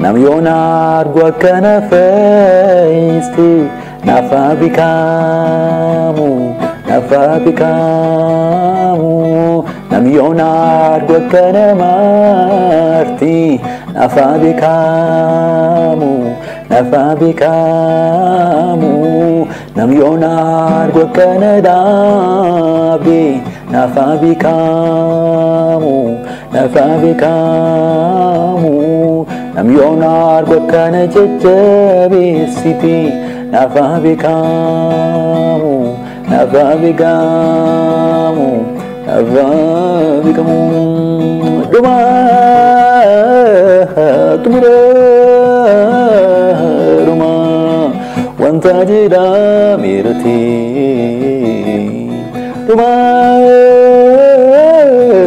Nam yoona argu akkana fayyisti nafa beekamu, nafa beekamu. Nam yoona argu akkana marti nafa beekamu, nafa beekamu. Nam yoona argu akkana dhaabde nafa beekamu, nafa beekamu. Nam yoona argu akkana jajjabeessiti nafa beekamu, nafa beekamu, nafa beekamu. Dhuma xumura dhuma wanta jedhame irratti dhuma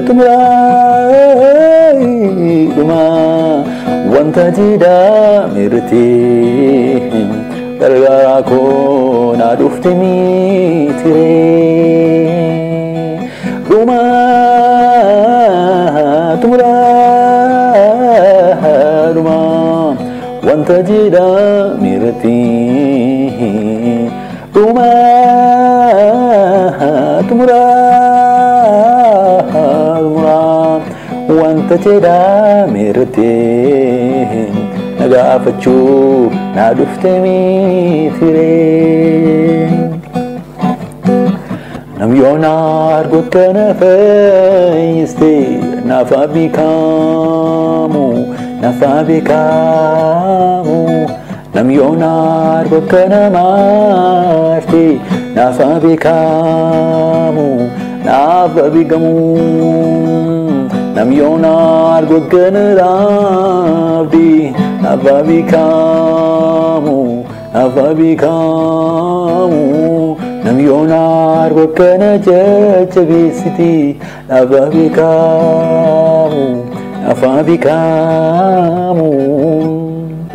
xumura dhuma wanta jedhame irratti gargaaraa koo na dhufte mitiree dhuma xumura dhuma wanta jedhame irratti dhuma xumura xumura wanta jedhame irratti na gaafachuu na dhufte mitiree. Nam yoona argu akkana fayyiste nafa beekamu, nafa beekamu. Nam yoona argu akkana marte nafa beekamu, nafa beekamu. Nam yoona argu akkana dhaabde nafa beekamu, nafa beekamu. Nam yoona argu akkana jajjabeessiti nafa beekamu, nafa beekamu.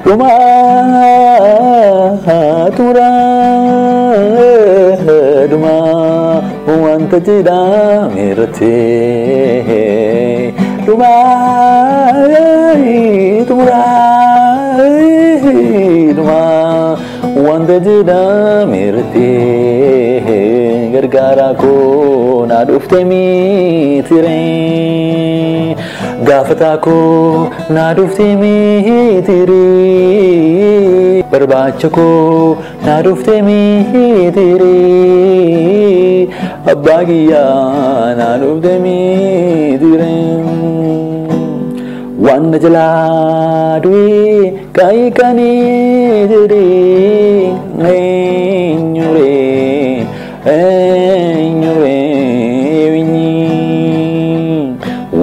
Dhuma xumura dhuma wanta jedhame irratti dhuma xumura dhuma wanta jedhame irratti gargaaraa koo na dhufte mitiree gaafataa koo na dhufte mitiree barbaacha koo na dhufte mitiree abbaa kiyyaa na dhufte mitiree. Waan na jalaa du'e kaayikanii jedhee eenyuree eenyuree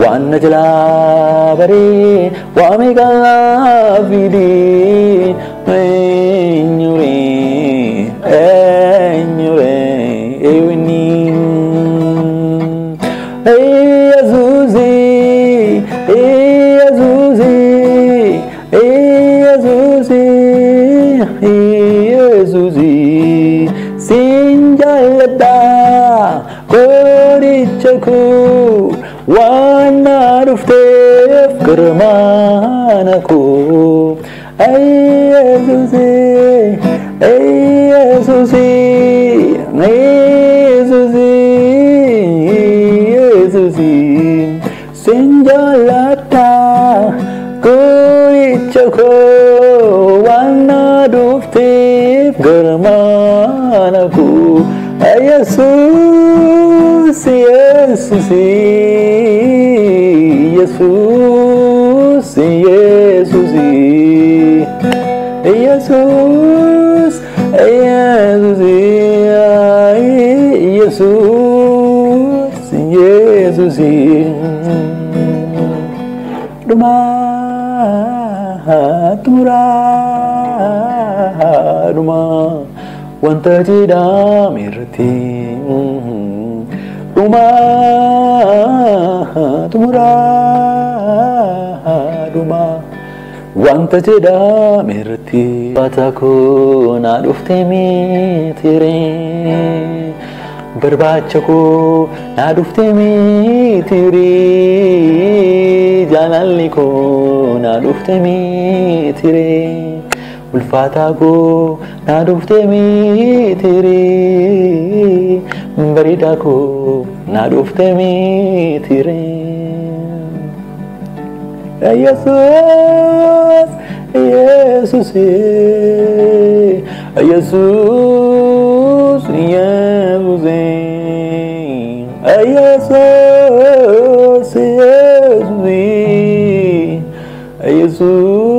waan na jalaa baree waa meeqaa fidee eenyuree eenyuree eenyi. Yesuusi Yesuusi Yesuusi Yesuusi sin jaalladha qoricha koo waan na dhufteef garmaana koo. Yesuusi Yesuusi Yesuusi Yesuusi sin jaalladha qoricha koo waan na dhufteef garmaana koo. Yesuus Yesuus Yesuus Yesuus Yesuus Yesuus Yesuus Yesuus dhuma xumura dhuma wanta jedhame irratti dhuma xumura dhuma Wanta jedhame irratti baataa koo naa dhufte mitiree, barbaacha koo naa dhufte mitiree, jaalalli koo naa dhufte mitiree, ulfaataa koo naa dhufte mitiree, bareedaa koo naa dhufte mitiree. Yesus, Yesus, Yesus, Yesus, Yesus, Yesus,